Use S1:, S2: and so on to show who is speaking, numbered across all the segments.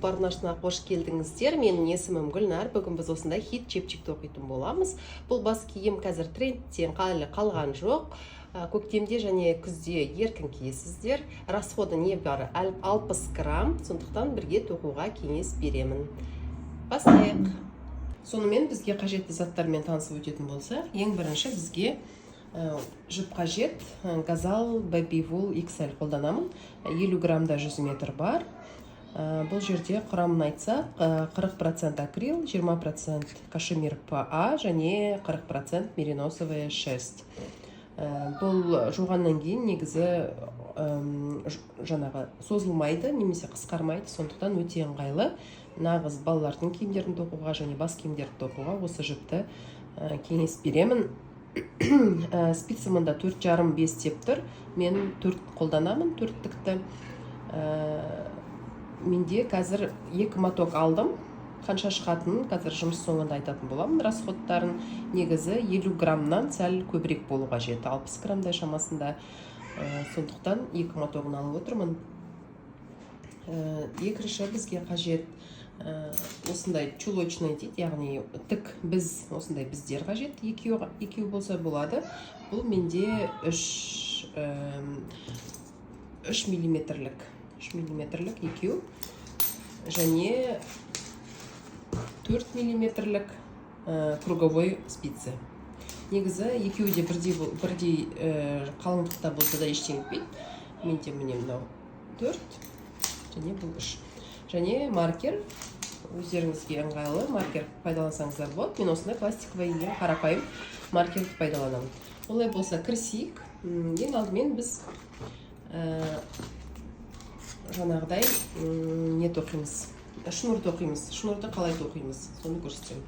S1: YouTube арнасына қош келдіңіздер. Менің есімім Гүлнар. Бүгін біз осындай хит чепчик тоқитын боламыз. Бұл бас киім қазір трендтен әлі қалған жоқ. Көктемде және күзде еркін киесіздер. Расходы небәрі 60 грамм, сондықтан бірге тоқуға кеңес беремін. Бастайық. Сонымен бізге қажетті заттармен танысып өтетін болсақ, ең бірінші бізге жіп қажет. Газал Baby Wool XL қолданамын. 50 граммда 100 метр бар. Бұл жерде құрамын айтсақ, 40% акрил, 20% кашемир ПА және 40% мериносовая шерсть. Бұл жуғаннан кейін негізі жаңағы созылмайды немесе қысқармайды, сондықтан өте ыңғайлы. Нағыз балалардың киімдерін тоқуға және бас киімдерді тоқуға осы жіпті кеңес беремін. Спица мында 4,5-5 деп тұр. Мен 4 қолданамын, төрттікті. Менде қазір 2 моток алдым. Қанша шығатынын қазір жұмыс соңында айтатын боламын, расходтарын. Негізі 50 граммнан сәл көбірек болу қажет, 60 граммдай шамасында. Сондықтан 2 мотогын алып отырмын. Екінші бізге қажет осындай чулочный дейді, яғни тік біз, осындай біздер қажет, екеу болса болады. Бұл менде 3 миллиметрлік екеу және 4 миллиметрлік круговой спицы. Негізі екеуі де бірдей қалыңдықта болса да ештеңе етпейді. Менде міне мынау 4 және бұл 3. Және маркер, өздеріңізге ыңғайлы маркер пайдалансаңыздар болады. Мен осындай пластиковый ең қарапайым маркерді пайдаланамын. Олай болса кірісейік. Ең алдымен біз жаңағыдай не тоқимыз, шнур тоқимыз. Шнурды қалай тоқимыз, соны көрсетемін.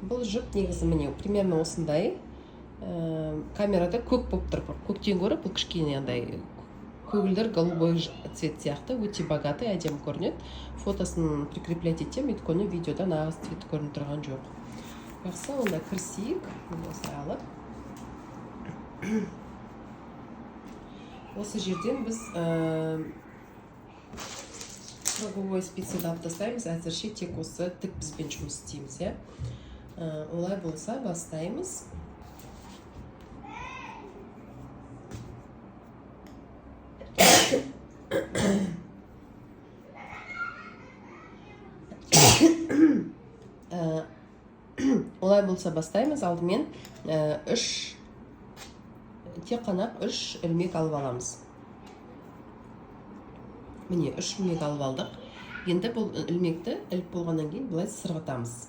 S1: Бұл жіп негізі міне примерно осындай. Камерада көк болып тұр, көктен гөрі бұл кішкене андай көгілдір, голубой цвет сияқты, өте богатый, әдемі көрінеді. Фотосын прикреплять етемін, өйткені видеода нағыз цвет көрініп тұрған жоқ. Жақсы, онда кірісейік. Міне осылай алып, осы жерден біз круговой спицаны алып тастаймыз. Әзірше тек осы тік бізбен жұмыс істейміз, иә. Олай болса бастаймыз. Олай болса бастаймыз. Алдымен тек қана үш ілмек алып аламыз. Міне, үш ілмек алып алдық. Енді бұл ілмекті іліп болғаннан кейін былай сырғытамыз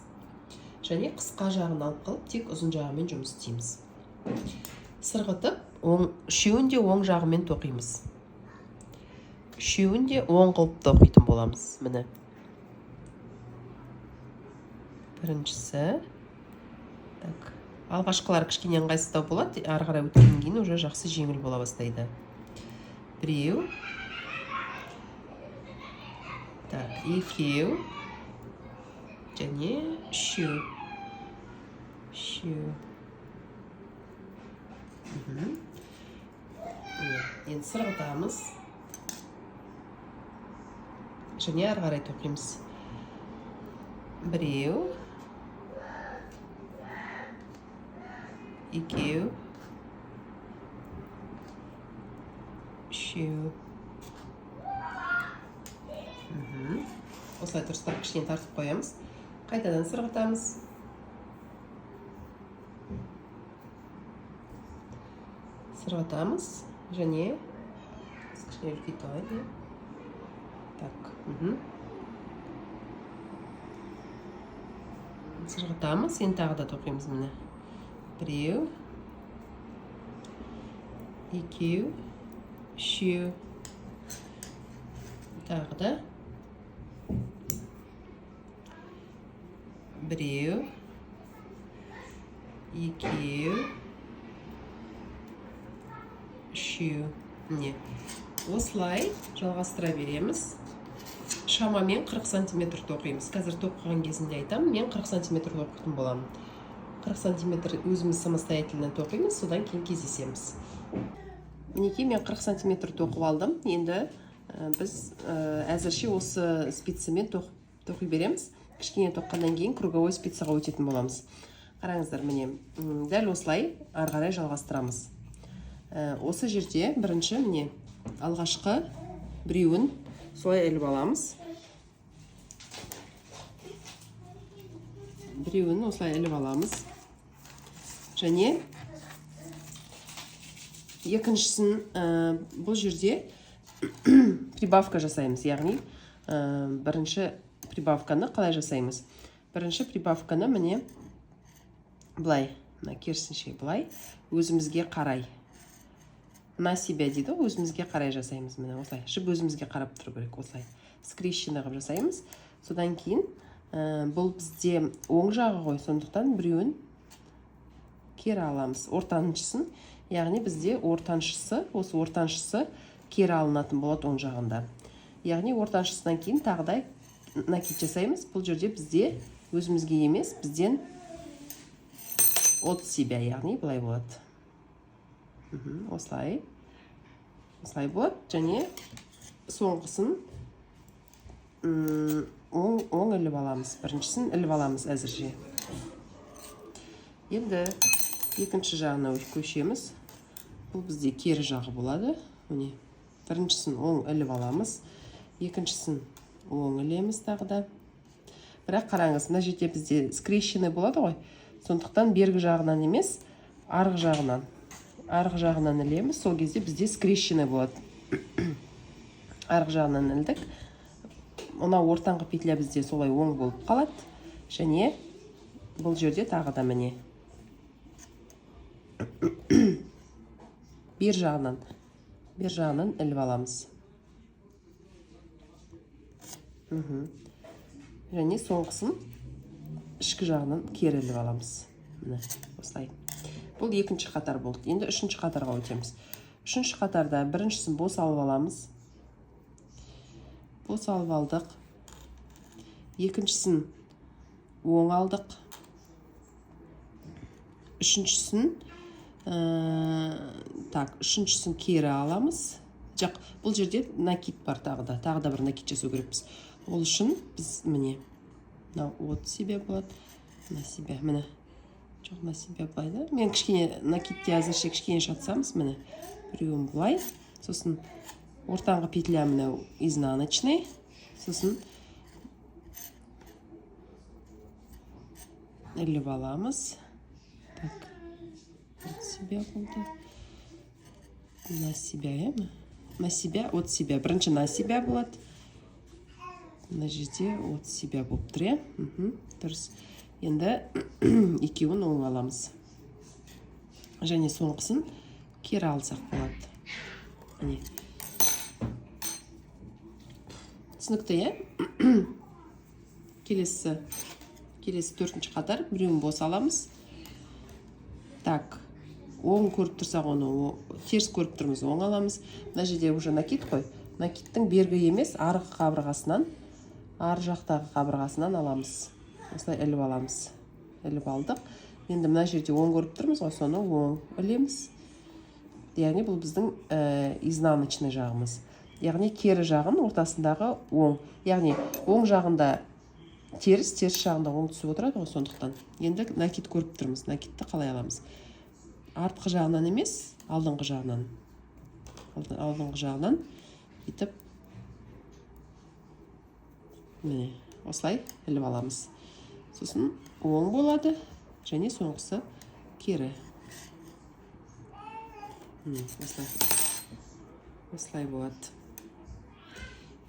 S1: және қысқа жағын алып қалып, тек ұзын жағымен жұмыс істейміз. Сырғытып, үшеуін де оң жағымен тоқимыз, үшеуін де оң қылып тоқитын боламыз. Міне, біріншісі. Так, алғашқылар кішкене ыңғайсыздау болады, ары қарай өткеннен кейін уже жақсы, жеңіл бола бастайды. Біреу, так, екеу және үшеу. Үшеу. Міне, енді сырғытамыз және ары қарай тоқимыз. Біреу, екеу, үшеу. Осылай дұрыстап кішкене тартып қоямыз, қайтадан сырғытамыз, сырғытамыз және кішкене үлкейтіп алайын, иә. Так, Сырғытамыз, енді тағы да тоқимыз. Міне, біреу, екеу, үшеу. Тағы да біреу, екеу, үшеу. Міне, осылай жалғастыра береміз. Шамамен 40 сантиметр тоқимыз. Қазір тоқыған кезінде айтамын, мен 40 сантиметр тоқитын боламын. 40 сантиметр өзіміз самостоятельно тоқимыз, содан кейін кездесеміз. Мінекей, мен 40 сантиметр тоқып алдым. Енді біз әзірше осы спицамен тоқып Тоқи береміз. Кішкене тоққаннан кейін круговой спицаға өтетін боламыз. Қараңыздар, міне, дәл осылай ары қарай жалғастырамыз. Осы жерде бірінші, міне, алғашқы біреуін солай іліп аламыз. Біреуін осылай іліп аламыз. Және екіншісін, бұл жерде прибавка жасаймыз. Яғни, бірінші прибавканы қалай жасаймыз? Бірінші прибавканы, міне, былай, мына керісінше былай, өзімізге қарай. На себя дейді ғой, өзімізге қарай жасаймыз. Міне, осылай. Жіп өзімізге қарап тұру керек, осылай. Скрещенный қылып жасаймыз. Содан кейін, бұл бізде оң жағы ғой, сондықтан біреуін кері аламыз. Ортаншысын, яғни бізде ортаншысы, осы ортаншысы кері алынатын болады оң жағында. Яғни ортаншысынан кейін тағы да накид жасаймыз. Бұл жерде бізде өзімізге емес, бізден от себя, яғни былай болады. Осылай. Осылай болады. Және соңғысын оң іліп аламыз. Біріншісін іліп аламыз әзірше. Енді екінші жағына көшеміз. Бұл бізде кері жағы болады. Міне, біріншісін оң іліп аламыз. Екіншісін оң ілеміз тағы да. Бірақ қараңыз, мына жерде бізде скрещенный болады ғой. Сондықтан бергі жағынан емес, арғы жағынан. Арғы жағынан ілеміз. Сол кезде бізде скрещенный болады. Арғы жағынан ілдік. Мына ортаңғы петля бізде солай оң болып қалады. Және бұл жерде тағы да, міне, бер жағынан іліп аламыз. Және соңғысын ішкі жағынан кері іліп аламыз. Міне, осылай. Бұл екінші қатар болды. Енді үшінші қатарға өтеміз. Үшінші қатарда біріншісін бос алып аламыз. Бос алып алдық. Екіншісін оң алдық. Үшіншісін, так, үшіншісін кері аламыз. Жоқ, бұл жерде накид бар тағы да. Тағы да бір накид жасау керекпіз. Ол үшін біз, міне, мынау от себя болады, на себя, міне. Жоқ, на себя былай да. Мен кішкене накидте әзірше кішкене шатсамыз, міне. Біреуін былай, сосын ортаңғы петля мынау изнаночный, сосын іліп аламыз. Так, от себя болды. На себя, иә? На себя, от себя. Бірінші на себя болады. Мына жерде от себя болып тұр, иә? Дұрыс. Енді екеуін оң аламыз. Және соңғысын кері алсақ болады. Міне. Түсінікті, иә? Келесі төртінші қатар, біреуін бос аламыз. Так, оң көріп тұрсақ, оны теріс көріп тұрмыз, оң аламыз. Мына жерде уже накид қой. Накидтің бергі емес, арғы қабырғасынан, ар жақтағы қабырғасынан аламыз. Осылай іліп аламыз. Іліп алдық. Енді мына жерде оң көріп тұрмыз ғой, соны оң ілеміз. Яғни бұл біздің изнаночный жағымыз. Яғни кері жағын ортасындағы оң. Яғни оң жағында теріс, теріс жағында оң түсіп отырады ғой, сондықтан. Енді накид көріп тұрмыз. Накидті қалай аламыз? Артқы жағынан емес, алдыңғы жағынан. Алдыңғы жағынан бүйтіп, міне, осылай іліп аламыз. Сосын оң болады, және соңғысы кері. Міне, осылай. Осылай болады.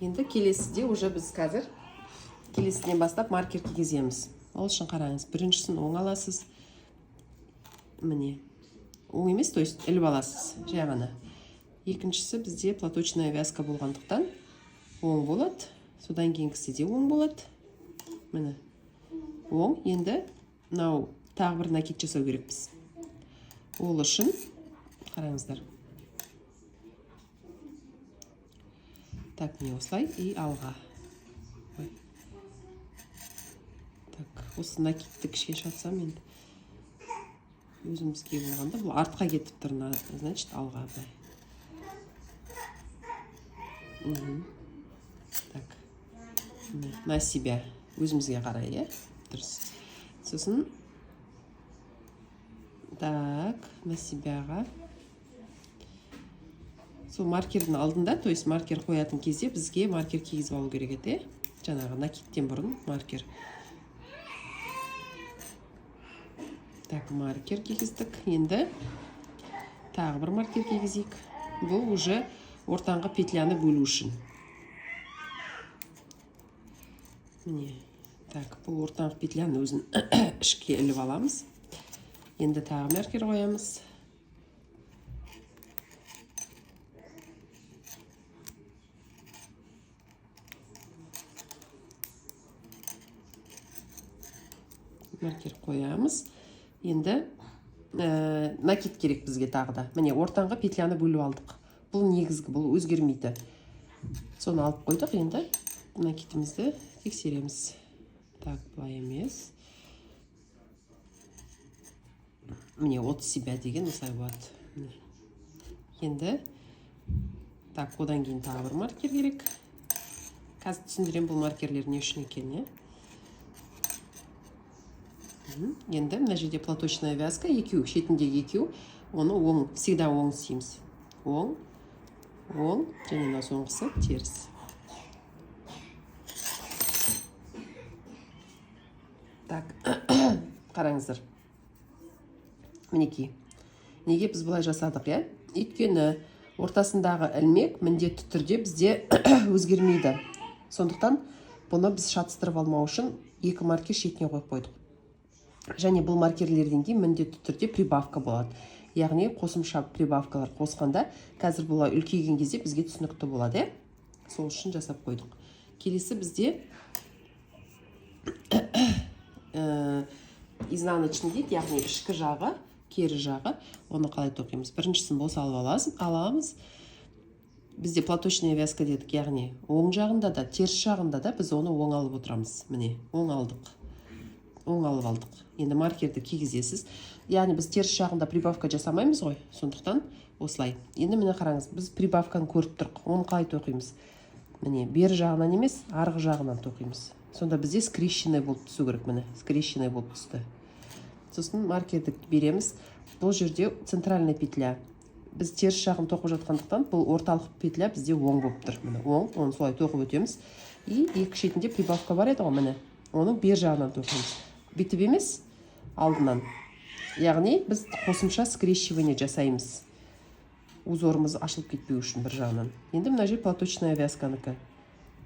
S1: Енді келесіде уже біз қазір келесіден бастап маркер кигіземіз. Ол үшін қараңыз, біріншісін оң аласыз. Міне. Оң емес, то есть іліп аласыз, жай ғана. Екіншісі бізде платочная вязка болғандықтан оң болады. Содан кейінгісі де оң болады. Міне. Оң. Енді мынау тағы бір накид жасау керекпіз. Ол үшін қараңыздар. Так, міне осылай и алға. Ой. Так, осы накидті кішкене шатсам енді. Өзімізге болғанда бұл артқа кетіп тұр, значит, алға былай. Так. Міне, на себя, өзімізге қарай, иә, дұрыс. Сосын, так, на себя ға сол маркердің алдында, то есть маркер қоятын кезде бізге маркер кигізіп алу керек еді, иә, жаңағы накидтен бұрын маркер. Так, маркер кигіздік. Енді тағы бір маркер кигізейік. Бұл уже ортаңғы петляны бөлу үшін. Міне, так, бұл ортаңғы петляны өзін ішке іліп аламыз. Енді тағы маркер қоямыз. Маркер қоямыз. Енді накид керек бізге тағы да. Міне, ортаңғы петляны бөліп алдық. Бұл негізгі, бұл өзгермейді. Соны алып қойдық. Енді накидімізді тексереміз. Так, былай емес. Міне, от себя деген осылай болады. Міне. Енді, так, одан кейін тағы бір маркер керек. Қазір түсіндіремін бұл маркерлер не үшін екенін, иә? Енді мына жерде платочная вязка, екеу, шетіндегі екеу, оны оң, всегда оң істейміз. Оң, оң, және мына соңғысы теріс. Так, қараңыздар. Мінекей. Неге біз бұлай жасадық, иә? Өйткені ортасындағы ілмек міндетті түрде бізде өзгермейді. Сондықтан бұны біз шатыстырып алмау үшін екі маркер шетіне қойып қойдық. Және бұл маркерлерден кейін міндетті түрде прибавка болады. Яғни қосымша прибавкалар қосқанда қазір бұлай үлкейген кезде бізге түсінікті болады, иә? Сол үшін жасап қойдық. Келесі бізде изнаночный дейді, яғни ішкі жағы, кері жағы. Оны қалай тоқимыз? Біріншісін бос алып аламыз. Бізде платочная вязка дедік, яғни оң жағында да, теріс жағында да біз оны оң алып отырамыз. Міне, оң алдық. Оң алып алдық. Енді маркерді кигізесіз. Яғни біз теріс жағында прибавка жасамаймыз ғой, сондықтан осылай. Енді міне қараңыз, біз прибавканы көріп тұрық. Оны қалай тоқимыз? Міне, бер жағынан емес, арғы жағынан тоқимыз. Сонда бізде скрещенный болып түсу керек. Міне, скрещенный болып түсті. Сосын маркерді береміз. Бұл жерде центральная петля. Біз теріс жағын тоқып жатқандықтан бұл орталық петля бізде оң болып тұр. Міне, оң, оны солай тоқып өтеміз. И екі шетінде прибавка бар еді ғой, міне. Оның бер жағынан тоқимыз. Бүйтіп емес, алдынан. Яғни біз қосымша скрещивание жасаймыз. Узорымыз ашылып кетпеу үшін бір жағынан. Енді мына жер платочная вязканікі.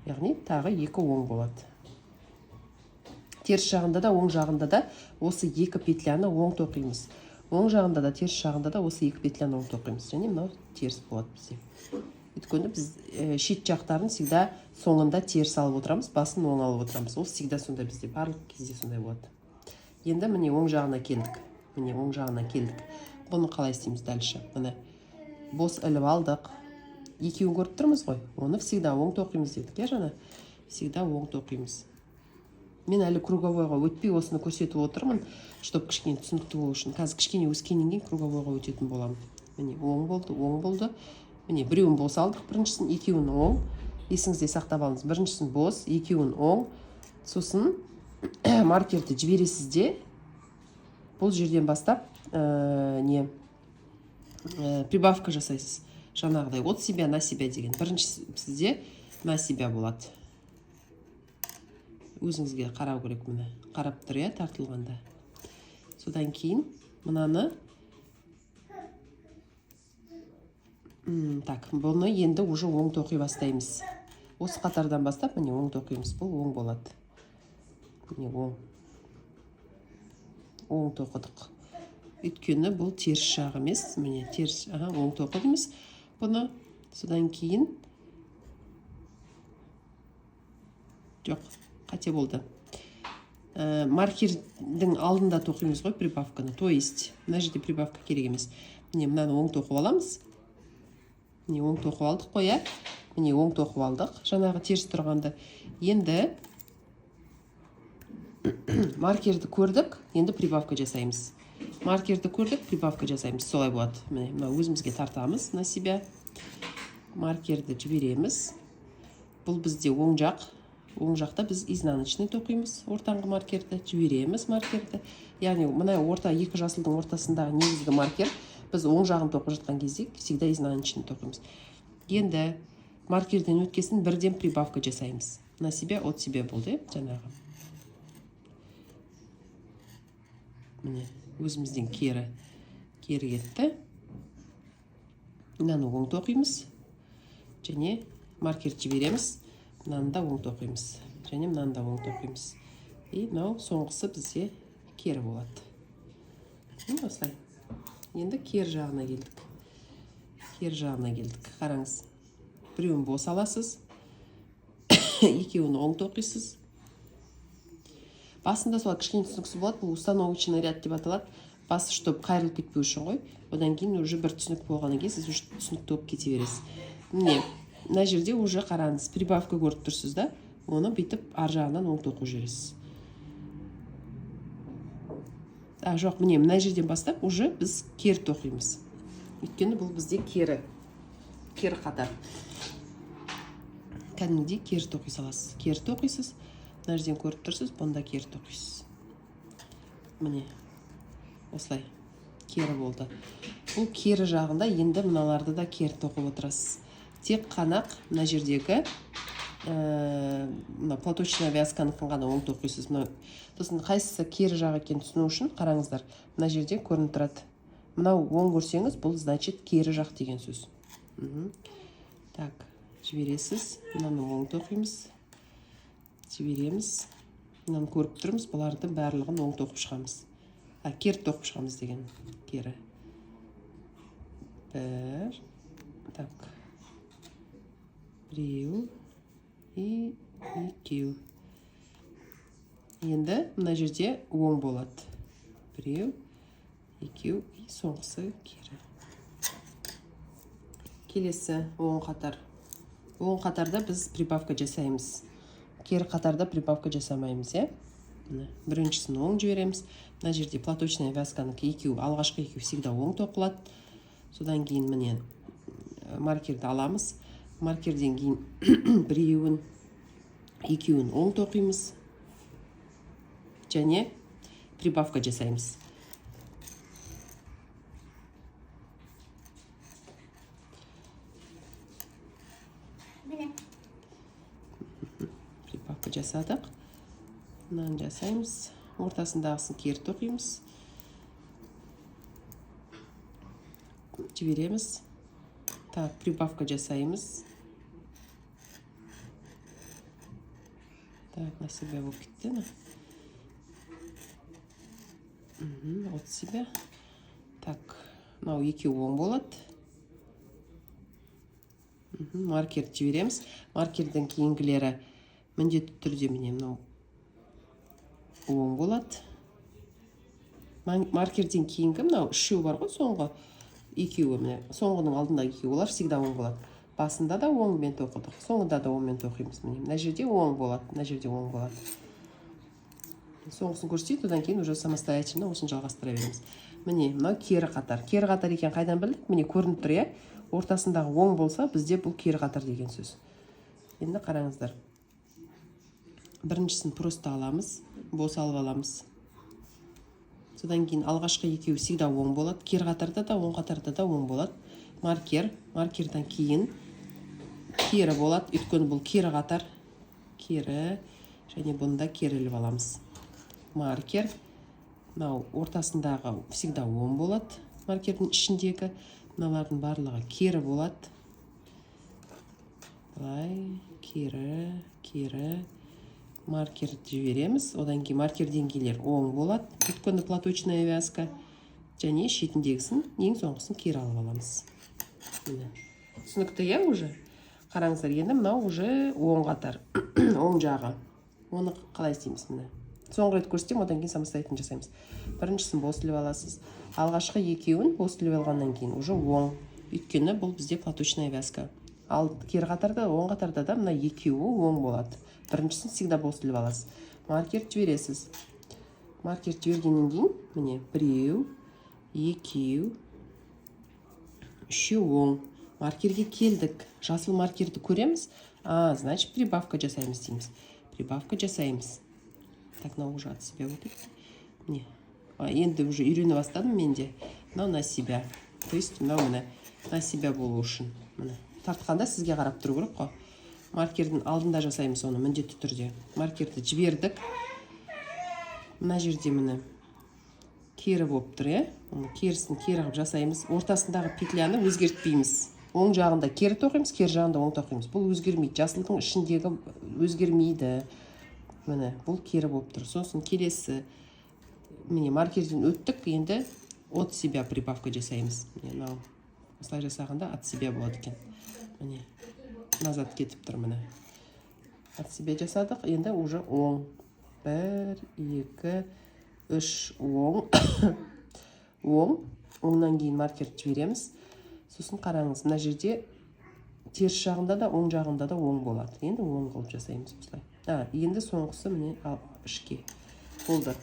S1: Яғни тағы екі оң болады. Теріс жағында да, оң жағында да осы екі петляны оң тоқимыз. Оң жағында да, теріс жағында да осы екі петляны оң тоқимыз. Және мынау теріс болады бізде. Өйткені біз шет жақтарын всегда соңында теріс алып отырамыз, басын оң алып отырамыз. Ол всегда сондай бізде, барлық кезде сондай болады. Енді міне оң жағына келдік. Міне оң жағына келдік. Бұны қалай істейміз дальше? Міне бос іліп алдық. Екеуін көріп тұрмыз ғой. Оны всегда оң тоқимыз дедік, иә, жаңа? Всегда оң тоқимыз. Мен әлі круговойға өтпей осыны көрсетіп отырмын, чтоб кішкене түсінікті болу үшін. Қазір кішкене өскеннен кейін круговойға өтетін боламын. Міне оң болды, оң болды. Міне біреуін бос алдық, біріншісін, екеуін оң. Есіңізде сақтап алыңыз. Біріншісін бос, екеуін оң. Сосын маркерді жібересіз де, бұл жерден бастап прибавка жасайсыз. Жаңағыдай от себя на себя деген. Бірінші сізде на себя болады. Өзіңізге қарау керек, міне. Қарап тұр, иә, тартылғанда. Содан кейін мынаны, так, бұны енді уже оң тоқи бастаймыз. Осы қатардан бастап міне оң тоқимыз. Бұл оң болады. Міне оң. Оң тоқыдық. Өйткені бұл теріс жағы емес. Міне теріс, аха, оң тоқыдымыз бұны. Содан кейін жоқ, қате болды. Маркердің алдында тоқимыз ғой прибавканы. То есть мына жерде прибавка керек емес. Міне мынаны оң тоқып аламыз. Міне оң тоқып алдық қой, иә? Міне оң тоқып алдық. Жаңағы теріс тұрғанды. Енді маркерді көрдік, енді прибавка жасаймыз. Маркерді көрдік, прибавка жасаймыз. Солай болады. Міне мына өзімізге тартамыз на себя. Маркерді жібереміз. Бұл бізде оң жақ. Оң жақта біз изнаночный тоқимыз, ортаңғы маркерді жібереміз, маркерді, яғни мына орта, екі жасылдың ортасындағы негізгі маркер. Біз оң жағын тоқып жатқан кезде всегда изнаночный тоқимыз. Енді маркерден өткесін бірден прибавка жасаймыз, на себя, от себя болды, иә. Жаңағы, міне, өзімізден кері кетті. Мынаны оң тоқимыз және маркер жібереміз. Мынаны да оң тоқимыз және мынаны да оң тоқимыз. И мынау соңғысы бізде кері болады. Міне, осылай. Енді кері жағына келдік, кері жағына келдік. Қараңыз, біреуін бос аласыз, екеуін оң тоқисыз. Басында солай кішкене түсініксіз болады. Бұл установочный ряд деп аталады. Басы, чтобы қайырылып кетпеу үшін ғой. Одан кейін уже бір түсінік болғаннан кейін сіз уже түсінікті болып кете бересіз. Міне, мына жерде уже, қараңыз, прибавка көріп тұрсыз да, оны бүйтіп ар жағынан оң тоқып жібересіз. А, жоқ, міне, мына жерден бастап уже біз кері тоқимыз, өйткені бұл бізде кері қатар. Кәдімгідей кері тоқи саласыз, кері тоқисыз. Мына жерден көріп тұрсыз, бұнда кері тоқисыз. Міне, осылай кері болды. Бұл кері жағында енді мыналарды да кері тоқып отырасыз. Тек қана мына жердегі мына платочная вязканікін ғана оң тоқисыз. Мына сосын қайсысы кері жақ екенін түсіну үшін, қараңыздар, мына жерде көрініп тұрады. Мынау оң көрсеңіз, бұл значит кері жақ деген сөз. Так, жібересіз, мынаны оң тоқимыз, жібереміз. Мынаны көріп тұрмыз, бұлардың барлығын оң тоқып шығамыз, а, кері тоқып шығамыз деген. Кері бір, так, біреу и екеу. Енді мына жерде оң болады: біреу, екеу и соңғысы кері. Келесі оң қатар. Оң қатарда біз прибавка жасаймыз, кері қатарда прибавка жасамаймыз, иә. Міне, біріншісін оң жібереміз. Мына жерде платочная вязканікі екеуі, алғашқы екеуі всегда оң тоқылады. Содан кейін, міне, маркерді аламыз. Маркерден кейін біреуін, екеуін оң тоқимыз және прибавка жасаймыз.
S2: Міне.
S1: Прибавка жасадық. Мынаны жасаймыз, ортасындағысын кері тоқимыз, жібереміз. Так, прибавка жасаймыз. Так, на себя болып кетті ме? От себя. Так, мынау екеуі оң болады. Маркерді жібереміз. Маркердің кейінгілері міндетті түрде, міне, мынау оң болады. Маркерден кейінгі мынау үшеу бар ғой, соңғы екеуі, міне, соңғының алдындағы екеуі, олар всегда оң болады. Басында да оңмен тоқыдық, соңында да оңмен тоқимыз. Міне, мына жерде оң болады, мына жерде оң болады. Соңғысын көрсетейік, одан кейін уже самостоятельно осыны жалғастыра береміз. Міне, мынау кері қатар. Кері қатар екенін қайдан білдік? Міне, көрініп тұр, иә. Ортасындағы оң болса, бізде бұл кері қатар деген сөз. Енді қараңыздар, біріншісін просто аламыз, бос алып аламыз. Содан кейін алғашқы екеуі всегда оң болады, кері қатарда да, оң қатарда да оң болады. Маркер, маркерден кейін кері болады, өйткені бұл кері қатар. Кері және бұны да кері іліп аламыз. Маркер, мынау ортасындағы всегда оң болады. Маркердің ішіндегі мыналардың барлығы кері болады. Былай кері, кері, маркерді жібереміз. Одан кейін маркерден кейінділер оң болады, өйткені платочная вязка. Және шетіндегісін, ең соңғысын кері алып аламыз. Міне, түсінікті, иә? Уже қараңыздар, енді мынау уже оң қатар, оң жағы. Оны қалай істейміз? Міне, соңғы рет көрсетемін, одан кейін самостоятельно жасаймыз. Біріншісін бос іліп аласыз. Алғашқы екеуін бос іліп алғаннан кейін уже оң, өйткені бұл бізде платочная вязка. Ал кері қатарда, оң қатарда да мына екеуі оң болады. Біріншісін всегда бос іліп аласыз. Маркер жібересіз. Маркер жібергеннен кейін, міне, біреу, екеу, үшеу оң. Маркерге келдік, жасыл маркерді көреміз. А, значит, прибавка жасаймыз дейміз. Прибавка жасаймыз. Так, мынау уже от себя өтеді. Міне, енді уже үйрене бастадым мен де. Мынау на себя, то есть мынау, міне, на себя болу үшін, міне, тартқанда сізге қарап тұру керек қой. Маркердің алдында жасаймыз оны міндетті түрде. Маркерді жібердік. Мына жерде, міне, кері болып тұр, иә. Оны керісін кері қылып жасаймыз. Ортасындағы петляны өзгертпейміз. Оң жағында кері тоқимыз, кері жағында оң тоқимыз. Бұл өзгермейді, жасылдың ішіндегі өзгермейді. Міне, бұл кері болып тұр. Сосын келесі, міне, маркерден өттік. Енді от себя прибавка жасаймыз. Міне, мынау осылай жасағанда от себя болады екен. Міне, назад кетіп тұр. Міне, от себя жасадық. Енді уже оң. Бір, екі, үш, оң, оң. Оңнан кейін маркерді жібереміз. Сосын қараңыз, мына жерде теріс жағында да, оң жағында да оң болады. Енді оң қылып жасаймыз осылай. Енді соңғысы, міне, ал, ішке болды.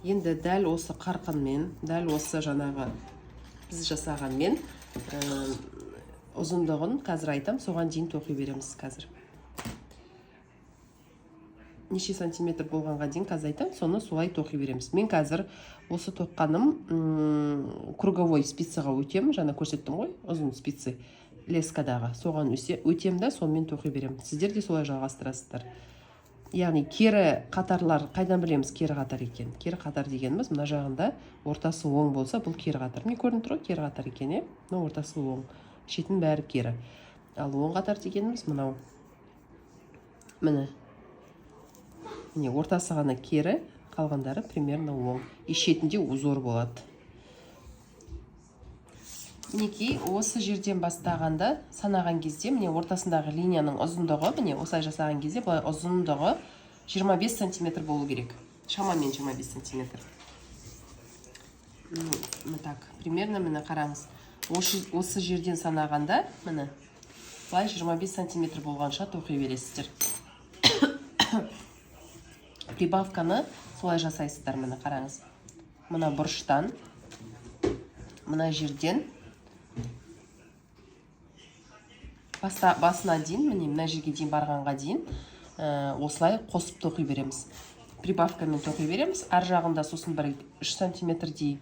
S1: Енді дәл осы қарқынмен, дәл осы жаңағы біз жасағанмен, ұзындығын қазір айтам, соған дейін тоқи береміз. Қазір неше сантиметр болғанға дейін қазір айтамын, соны солай тоқи береміз. Мен қазір осы тоққаным круговой спицаға өтемін. Жаңа көрсеттім ғой, ұзын спицы лескадағы, соған өтемін да, сонымен тоқи беремін. Сіздер де солай жалғастырасыздар. Яғни кері қатарлар, қайдан білеміз кері қатар екен? Кері қатар дегеніміз мына жағында ортасы оң болса, бұл кері қатар. Міне, көрініп тұр ғой кері қатар екен, иә. Мына ортасы оң, шетінің бәрі кері. Ал оң қатар дегеніміз мынау, міне, міне, ортасы ғана кері, қалғандары примерно оң, и шетінде узор болады. Мінекей, осы жерден бастағанда, санаған кезде, міне, ортасындағы линияның ұзындығы, міне, осылай жасаған кезде былай ұзындығы 25 сантиметр болу керек, шамамен 25 сантиметр. Ну, так примерно, міне, қараңыз, осы жерден санағанда, міне, былай 25 сантиметр болғанша тоқи бересіздер. Прибавканы солай жасайсыздар. Міне, қараңыз, мына бұрыштан, мына жерден басына дейін, міне, мына жерге дейін барғанға дейін, осылай қосып тоқи береміз, прибавкамен тоқи береміз. Ар жағында сосын бір 3 сантиметрдей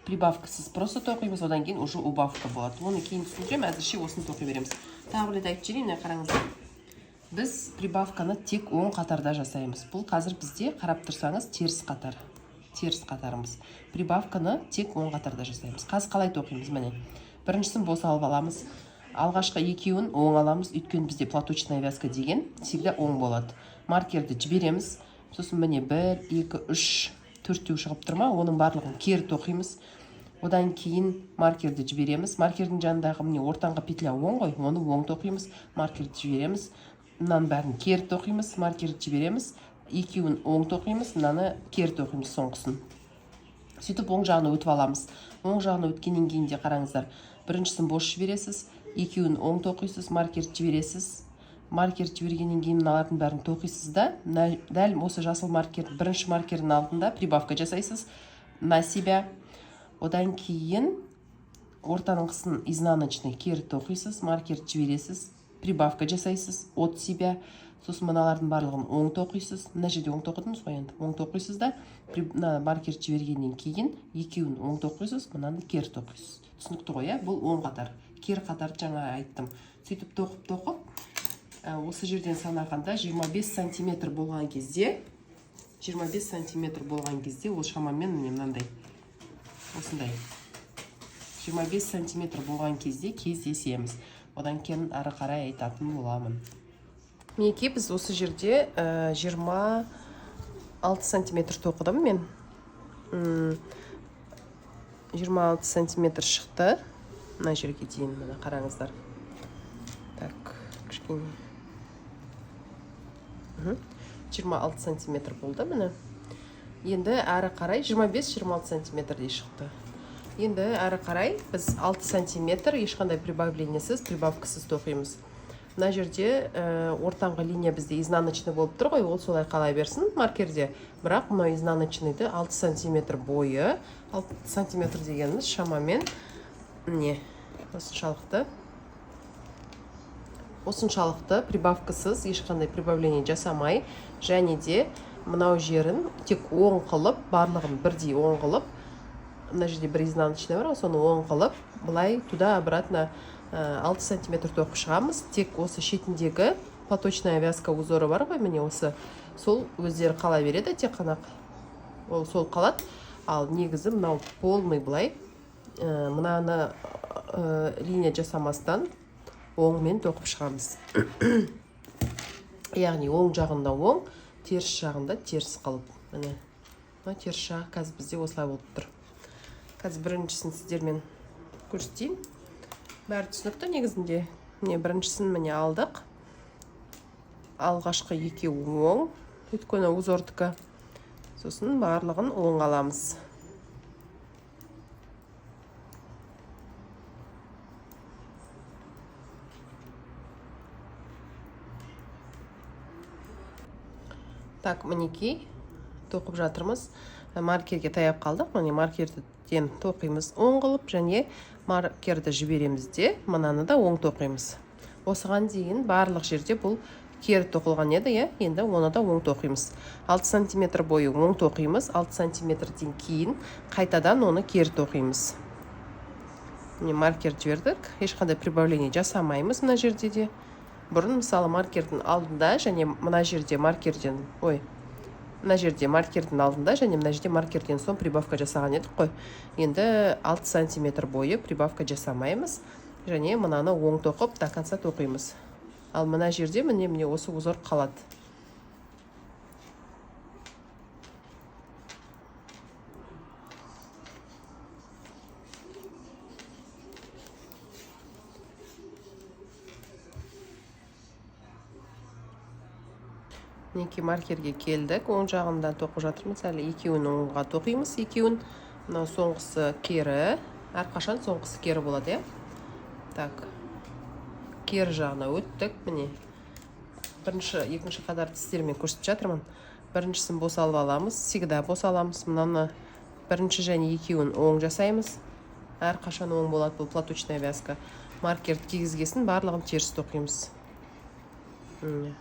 S1: прибавкасыз просто тоқимыз. Одан кейін уже убавка болады, оны кейін түсіндіремін. Әзірше осыны тоқи береміз. Тағы бір рет айтып жіберейін. Міне, қараңыздар, біз прибавканы тек оң қатарда жасаймыз. Бұл қазір бізде, қарап тұрсаңыз, теріс қатар, теріс қатарымыз. Прибавканы тек оң қатарда жасаймыз. Қазір қалай тоқимыз? Міне, біріншісін бос алып аламыз. Алғашқы екеуін оң аламыз, өйткені бізде платочная вязка деген всегда оң болады. Маркерді жібереміз. Сосын, міне, бір, екі, үш, төртеу шығып тұр ма, оның барлығын кері тоқимыз. Одан кейін маркерді жібереміз. Маркердің жанындағы, міне, ортаңғы петля оң ғой, оны оң тоқимыз. Маркерді жібереміз, мынаның бәрін кері тоқимыз. Маркерді жібереміз, екеуін оң тоқимыз, мынаны кері тоқимыз соңғысын. Сөйтіп оң жағына өтіп аламыз. Оң жағына өткеннен кейін де, қараңыздар, біріншісін бос жібересіз, екеуін оң тоқисыз, маркерді жібересіз. Маркерді жібергеннен кейін мыналардың бәрін тоқисыз да, дәл осы жасыл маркер, бірінші маркердің алдында прибавка жасайсыз на себя. Одан кейін ортаңғысын изнаночный кері тоқисыз, маркерді жібересіз, прибавка жасайсыз от себя. Сосын мыналардың барлығын оң тоқисыз. Мына жерде оң тоқыдыңыз ғой, енді оң тоқисыз да, мына маркерді жібергеннен кейін екеуін оң тоқисыз, мынаны кері тоқисыз. Түсінікті ғой, иә? Бұл оң қатар. Кері қатарды жаңа айттым. Сөйтіп тоқып, тоқып, осы жерден санағанда 25 сантиметр болған кезде, 25 сантиметр болған кезде, ол шамамен, міне, мынандай, осындай 25 сантиметр болған кезде кездесеміз. Одан кейін ары қарай айтатын боламын. Мінекей, біз осы жерде 26 сантиметр тоқыдым мен. 26 сантиметр шықты мына жерге дейін. Міне, қараңыздар. Так, кішкене. 26 сантиметр болды, міне. Енді әрі қарай 25-26 сантиметрдей шықты. Енді әрі қарай біз 6 сантиметр ешқандай прибавлениесіз, прибавкасыз тоқимыз. Мына жерде ортаңғы линия бізде изнаночный болып тұр ғой, ол солай қала берсін маркерде. Бірақ мынау изнаночныйды 6 сантиметр бойы, 6 сантиметр дегеніміз шамамен, міне, осыншалықты. Осыншалықты прибавкасыз, ешқандай прибавление жасамай, және де мынау жерін тек оң қылып, барлығын бірдей оң қылып, мына жерде бір изнаночный бар ғой, соны оң қылып, былай туда обратно 6 сантиметр тоқып шығамыз. Тек осы шетіндегі платочная вязка узоры бар ғой, міне осы, сол өздері қала береді, тек қана ол сол қалады. Ал негізі мынау полный былай мынаны линия жасамастан оңмен тоқып шығамыз. Яғни оң жағында оң, теріс жағында теріс қылып. Міне, мына теріс жағы қазір бізде осылай болып тұр. Қазір біріншісін сіздермен көрсетейін. Бәрі түсінікті негізінде. Міне, біріншісін міне алдық. Алғашқы екеуі оң, өйткені узордікі. Сосын барлығын оң аламыз. Так, мінекей, тоқып жатырмыз. Маркерге таяп қалдық. Міне, маркерден тоқимыз оң қылып, және маркерді жібереміз де, мынаны да оң тоқимыз. Осыған дейін барлық жерде бұл кері тоқылған еді, иә? Енді оны да оң тоқимыз. 6 сантиметр бойы оң тоқимыз. 6 сантиметрден кейін қайтадан оны кері тоқимыз. Міне, маркер жібердік. Ешқандай прибавление жасамаймыз мына жерде де. Бұрын, мысалы, маркердің алдында және мына жерде маркерден, ой, мына жерде маркердің алдында және мына жерде маркерден соң прибавка жасаған едік қой. Енді 6 сантиметр бойы прибавка жасамаймыз және мынаны оң тоқып до конца тоқимыз. Ал мына жерде міне осы узор қалады. Мінекей, маркерге келдік, оң жағында тоқып жатырмыз. Әлі екеуін оңға тоқимыз, екеуін. Мынау соңғысы кері, әрқашан соңғысы кері болады, иә? Так, кері жағына өттік. Міне, бірінші, екінші қатар тістермен көрсетіп жатырмын. Біріншісін бос алып аламыз, всегда бос аламыз. Мынаны бірінші және екеуін оң жасаймыз. Әрқашан оң болады бұл платочная вязка. Маркерді кигізгесін барлығын теріс тоқимыз. Міне,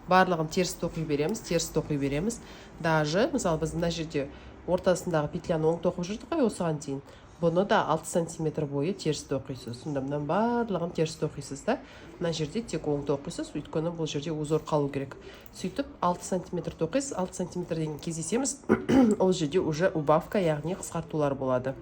S1: барлығын теріс тоқи береміз, теріс тоқи береміз. Даже, мысалы, біз мына жерде ортасындағы петляны оң тоқып жүрдік қой осыған дейін. Бұны да 6 сантиметр бойы теріс тоқисыз. Сонда мынаның барлығын теріс тоқисыз да. Мына жерде тек оң тоқисыз, өйткені бұл жерде узор қалу керек. Сөйтіп 6 сантиметр тоқисыз, 6 сантиметрден кездесеміз. Ол жерде уже убавка, яғни қысқартулар болады.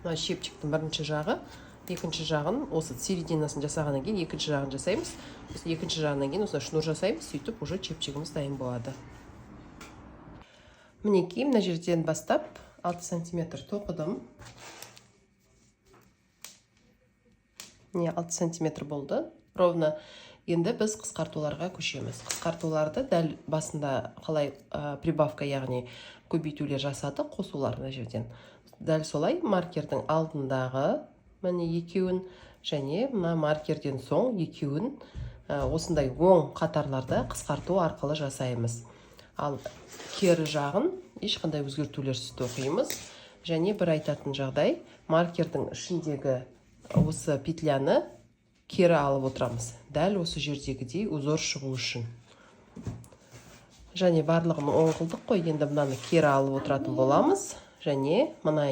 S1: Мына чепчиктің бірінші жағы, екінші жағын осы серединасын жасағаннан кейін екінші жағын жасаймыз. Сосын екінші жағынан кейін осылай шнур жасаймыз, сөйтіп уже чепчигіміз дайын болады. Мінекей, мына жерден бастап 6 сантиметр тоқыдым. Міне, 6 сантиметр болды. Ровно. Енді біз қысқартуларға көшеміз. Қысқартуларды дәл басында қалай прибавка, яғни көбейтулер жасадық, қосулар мына жерден. Дәл солай маркердің алдындағы міне екеуін және мына маркерден соң екеуін осындай оң қатарларда қысқарту арқылы жасаймыз. Ал кері жағын ешқандай өзгертулерсіз тоқимыз. Және бір айтатын жағдай, маркердің ішіндегі осы петляны кері алып отырамыз. Дәл осы жердегідей узор шығу үшін. Және барлығын оң қылдық қой, енді мынаны кері алып отыратын боламыз. Және мына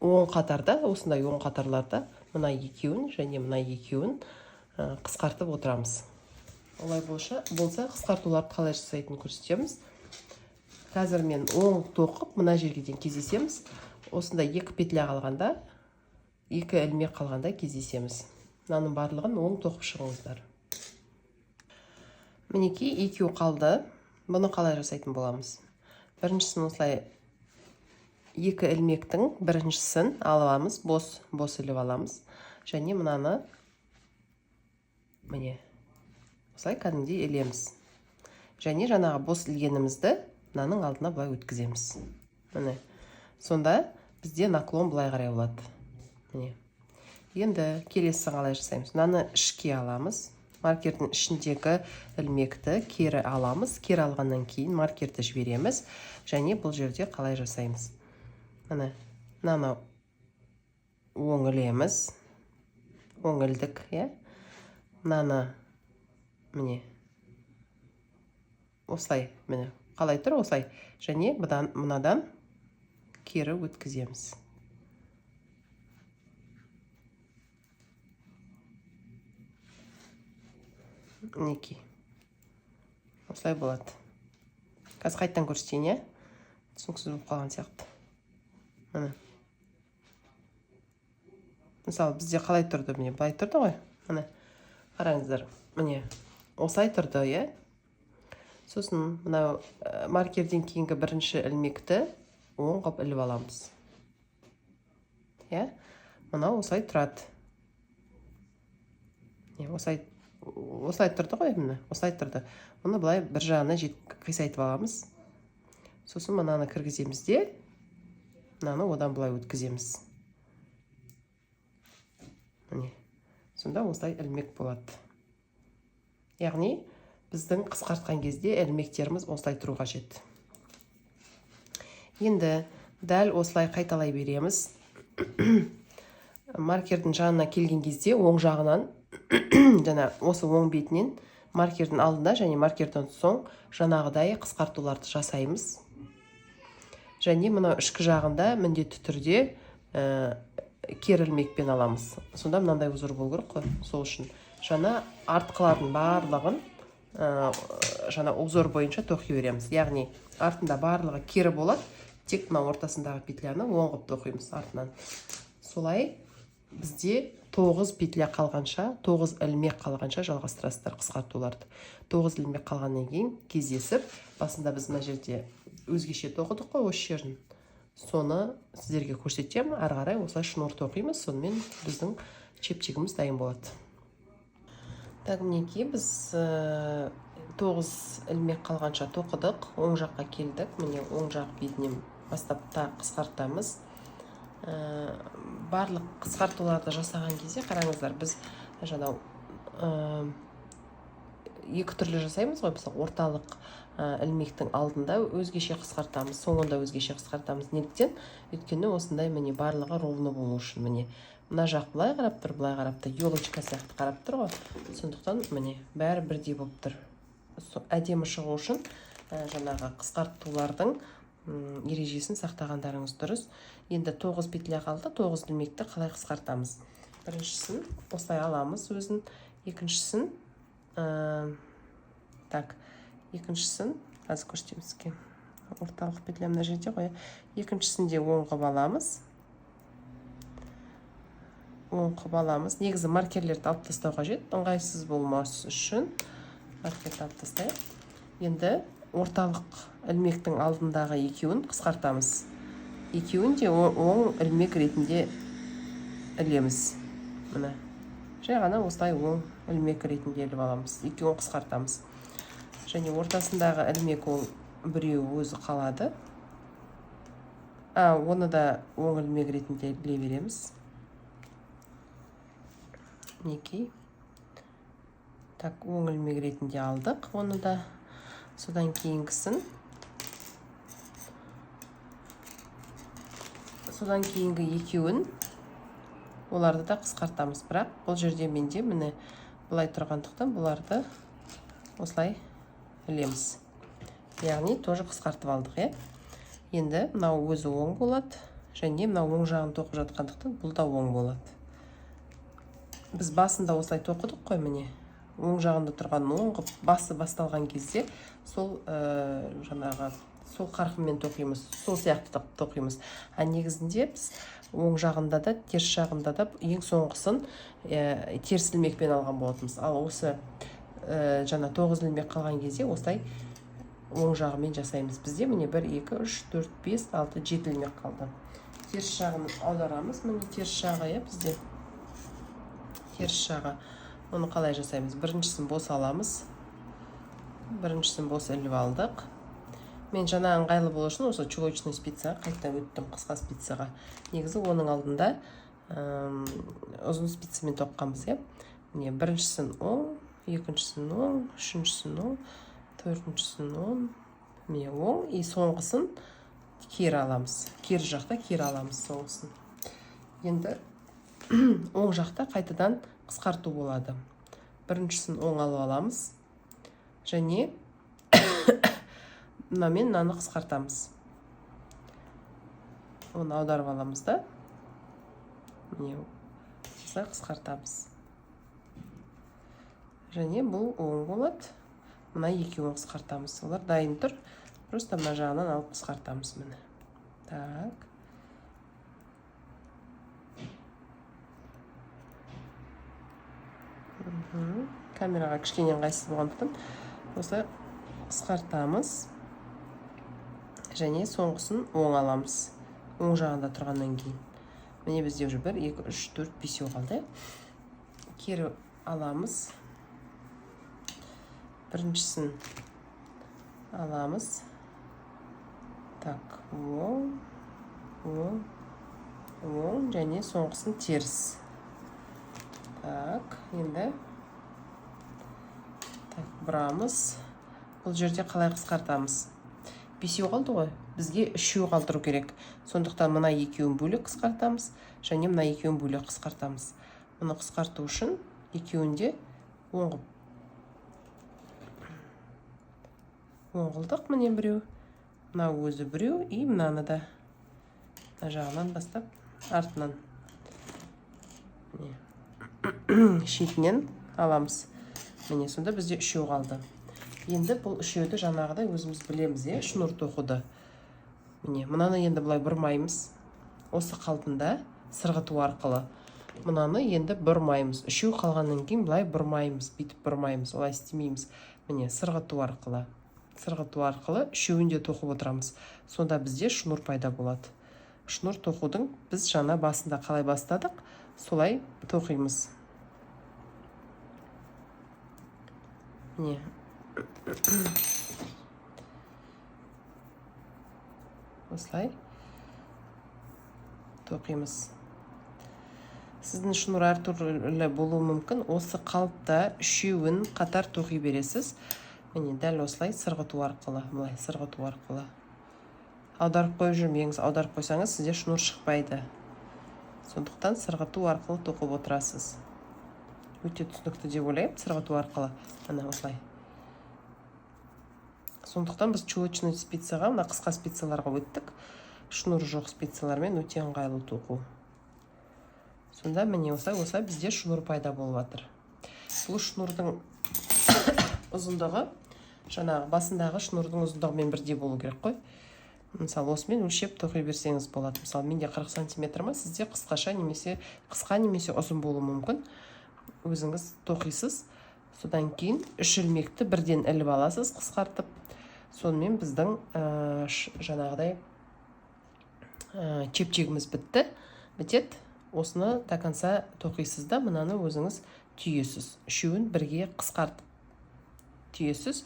S1: оң қатарда, осындай оң қатарларда мына екеуін және мына екеуін қысқартып отырамыз. Олай болса, қысқартуларды қалай жасайтынын көрсетеміз. Қазір мен оң тоқып, мына жерге дейін кездесеміз. Осындай екі петля қалғанда, екі ілмек қалғанда кездесеміз. Мынаның барлығын оң тоқып шығыңыздар. Мінекей, екеу қалды. Бұны қалай жасайтын боламыз? Біріншісін осылай екі ілмектің біріншісін аламыз, бос іліп аламыз. Және мынаны міне осылай кәдімгідей ілеміз. Және жаңағы бос ілгенімізді мынаның алдына былай өткіземіз. Міне. Сонда бізде наклон былай қарай болады. Міне. Енді келесі қалай жасаймыз? Мынаны ішке аламыз. Маркердің ішіндегі ілмекті кері аламыз. Кері алғаннан кейін маркерді жібереміз. Және бұл жерде қалай жасаймыз? Міне, мынаны оң ілеміз. Оң ілдік, иә? Мынаны міне осылай, міне қалай тұр, осылай, және бұдан мынадан кері өткіземіз. Мінекей, осылай болады. Қазір қайтадан көрсетейін, иә, түсініксіз болып қалған сияқты. Міне, мысалы, бізде қалай тұрды? Міне, былай тұрды ғой. Міне, қараңыздар, міне, осылай тұрды, иә. Сосын мынау маркерден кейінгі бірінші ілмекті оң қылып іліп аламыз, иә. Мынау осылай тұрады. Міне, осылай, осылай тұрды ғой. Міне, осылай тұрды. Мұны былай бір жағына қисайтып аламыз. Сосын мынаны кіргіземіз де, мынаны одан былай өткіземіз. Міне, сонда осылай ілмек болады. Яғни біздің қысқартқан кезде ілмектеріміз осылай тұру қажет. Енді дәл осылай қайталай береміз. Маркердің жанына келген кезде оң жағынан, жаңа осы оң бетінен, маркердің алдында және маркерден соң жаңағыдай қысқартуларды жасаймыз. Және мынау ішкі жағында міндетті түрде кері ілмекпен аламыз. Сонда мынандай узор болу керек қой. Сол үшін жаңа артқылардың барлығын жаңа узор бойынша тоқи береміз. Яғни артында барлығы кері болады, тек мына ортасындағы петляны оң қылып тоқимыз артынан. Солай бізде тоғыз петля қалғанша, тоғыз ілмек қалғанша жалғастырасыздар қысқартуларды. Тоғыз ілмек қалғаннан кейін кездесіп, басында біз мына жерде өзгеше тоқыдық қой осы жерін, соны сіздерге көрсетемін. Ары қарай осылай шнур тоқимыз, сонымен біздің чепчигіміз дайын болады. Так, мінекей, біз тоғыз ілмек қалғанша тоқыдық. Оң жаққа келдік. Міне, оң жақ бетінен бастап тағы қысқартамыз. Барлық қысқартуларды жасаған кезде, қараңыздар, біз жаңау екі түрлі жасаймыз ғой. Мысалы, орталық ілмектің алдында өзгеше қысқартамыз, соңында өзгеше қысқартамыз. Неліктен? Өйткені осындай, міне, барлығы ровно болу үшін. Міне, мына жақ былай қарап тұр, былай қарап тұр, елочка сияқты қарап тұр ғой. Сондықтан, міне, бәрі бірдей болып тұр. Әдемі шығу үшін жаңағы қысқартулардың ережесін сақтағандарыңыз дұрыс. Енді тоғыз петля қалды. Тоғыз ілмекті қалай қысқартамыз? Біріншісін осылай аламыз өзін, екіншісін так, екіншісін қазір көрсетемін сізге. Орталық петля мына жерде ғой, иә. Екіншісін де оң қылып аламыз, оң қылып аламыз. Негізі маркерлерді алып тастау қажет, ыңғайсыз болмас үшін маркерді алып тастайық. Енді орталық ілмектің алдындағы екеуін қысқартамыз. Екеуін де оң ілмек ретінде ілеміз. Міне, жай ғана осылай оң ілмек ретінде іліп аламыз, екеуін қысқартамыз. Және ортасындағы ілмек, ол біреуі өзі қалады, оны да оң ілмек ретінде іле береміз. Мінекей, так, оң ілмек ретінде алдық оны да. Содан кейінгі екеуін, оларды да қысқартамыз. Бірақ бұл жерде менде, міне, былай тұрғандықтан, бұларды осылай ілеміз. Яғни тоже қысқартып алдық, иә. Енді мынау өзі оң болады және мынау оң жағын тоқып жатқандықтан, бұл да оң болады. Біз басында осылай тоқыдық қой. Міне, оң жағында тұрған оң қылып, басы басталған кезде сол жаңағы сол қарқынмен тоқимыз, сол сияқты тоқимыз. А негізінде біз оң жағында да, теріс жағында да ең соңғысын теріс ілмекпен алған болатынбыз. Ал осы жаңа тоғыз ілмек қалған кезде осылай оң жағымен жасаймыз. Бізде, міне, бір, екі, үш, төрт, бес, алты, жеті ілмек қалды. Теріс жағын аударамыз. Міне, теріс жағы, иә, бізде теріс жағы. Оны қалай жасаймыз? Біріншісін бос аламыз, біріншісін бос іліп алдық. Мен жаңа ыңғайлы болу үшін осы чулочный спицаға қайта өттім, қысқа спицаға. Негізі оның алдында ұзын спицамен тоққанбыз, иә. Міне, біріншісін оң, екіншісін оң, үшіншісін оң, төртіншісін оң, міне, оң. И соңғысын кері аламыз, кері жақта кері аламыз соңғысын. Енді оң жақта қайтадан қысқарту болады. Біріншісін оң алып аламыз және мынамен мынаны қысқартамыз. Оны аударып аламыз да, міне, осылай қысқартамыз. Және бұл оң болады. Мына екеуін қысқартамыз, олар дайын тұр, просто мына жағынан алып қысқартамыз, міне. Так. Камераға кішкене ыңғайсыз болғандықтан осылай қысқартамыз және соңғысын оң аламыз, оң жағында тұрғаннан кейін. Міне, бізде уже бір, екі, үш, төрт, бесеу қалды, иә. Кері аламыз, біріншісін аламыз. Так, оң, оң, оң және соңғысын теріс. Так, енді, так, бұрамыз. Бұл жерде қалай қысқартамыз? Бесеу қалды ғой, бізге үшеу қалдыру керек. Сондықтан мына екеуін бөлек қысқартамыз және мына екеуін бөлек қысқартамыз. Мұны қысқарту үшін екеуін де оң қылып, оң қылдық. Міне, біреу, мынау өзі біреу, и мынаны да мына жағынан бастап, артынан, міне, шетінен аламыз. Міне, сонда бізде үшеу қалды. Енді бұл үшеуді жаңағыдай өзіміз білеміз, иә, шнур тоқуды. Міне, мынаны енді былай бұрмаймыз, осы қалпында сырғыту арқылы. Мынаны енді бұрмаймыз, үшеу қалғаннан кейін былай бұрмаймыз, бүйтіп бұрмаймыз, олай істемейміз. Міне, сырғыту арқылы, сырғыту арқылы үшеуін де тоқып отырамыз. Сонда бізде шнур пайда болады. Шнур тоқудың біз жаңа басында қалай бастадық, солай тоқимыз. Міне, осылай тоқимыз. Сіздің шнур әртүрлі болуы мүмкін. Осы қалыпта үшеуін қатар тоқи бересіз. Міне, дәл осылай сырғыту арқылы, былай сырғыту арқылы. Аударып қойып жүрмеңіз, аударып қойсаңыз, сізде шнур шықпайды. Сондықтан сырғыту арқылы тоқып отырасыз. Өте түсінікті деп ойлаймын. Сырғыту арқылы, міне, осылай. Сондықтан біз чулочный спицаға, мына қысқа спицаларға өттік. Шнур жоқ спицалармен өте ыңғайлы тоқу. Сонда, міне, осылай, осылай бізде шнур пайда болып жатыр. Бұл шнурдың ұзындығы жаңағы басындағы шнурдың ұзындығымен бірдей болу керек қой. Мысалы, осымен өлшеп тоқи берсеңіз болады. Мысалы, менде 40 сантиметр ма, сізде қысқаша немесе қысқа немесе ұзын болуы мүмкін, өзіңіз тоқисыз. Содан кейін үш ілмекті бірден іліп аласыз қысқартып. Сонымен біздің жаңағыдай чепчегіміз бітті, бітеді. Осыны до конца тоқисыз да, мынаны өзіңіз түйесіз, үшеуін бірге қысқартып түйесіз.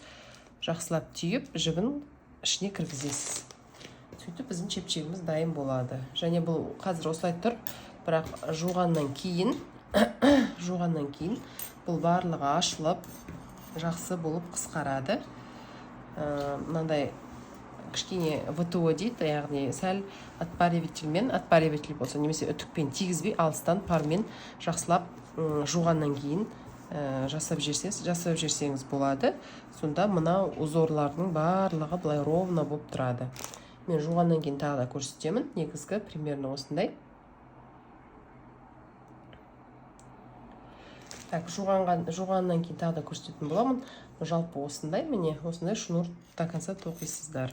S1: Жақсылап түйіп, жібін ішіне кіргізесіз. Сөйтіп біздің чепчегіміз дайын болады. Және бұл қазір осылай тұр, бірақ жуғаннан кейін бұл барлығы ашылып, жақсы болып қысқарады. Мынандай кішкене ВТО дейді, яғни сәл отпаривательмен, отпариватель болса немесе үтікпен тигізбей, алыстан пармен жақсылап жуғаннан кейін жасап жіберсеңіз болады. Сонда мына узорлардың барлығы былай ровно болып тұрады. Мен жуғаннан кейін тағы да көрсетемін. Негізгі примерно осындай. Так, жуғаннан кейін тағы да көрсететін боламын. Жалпы осындай, міне, осындай шнур до конца тоқисыздар.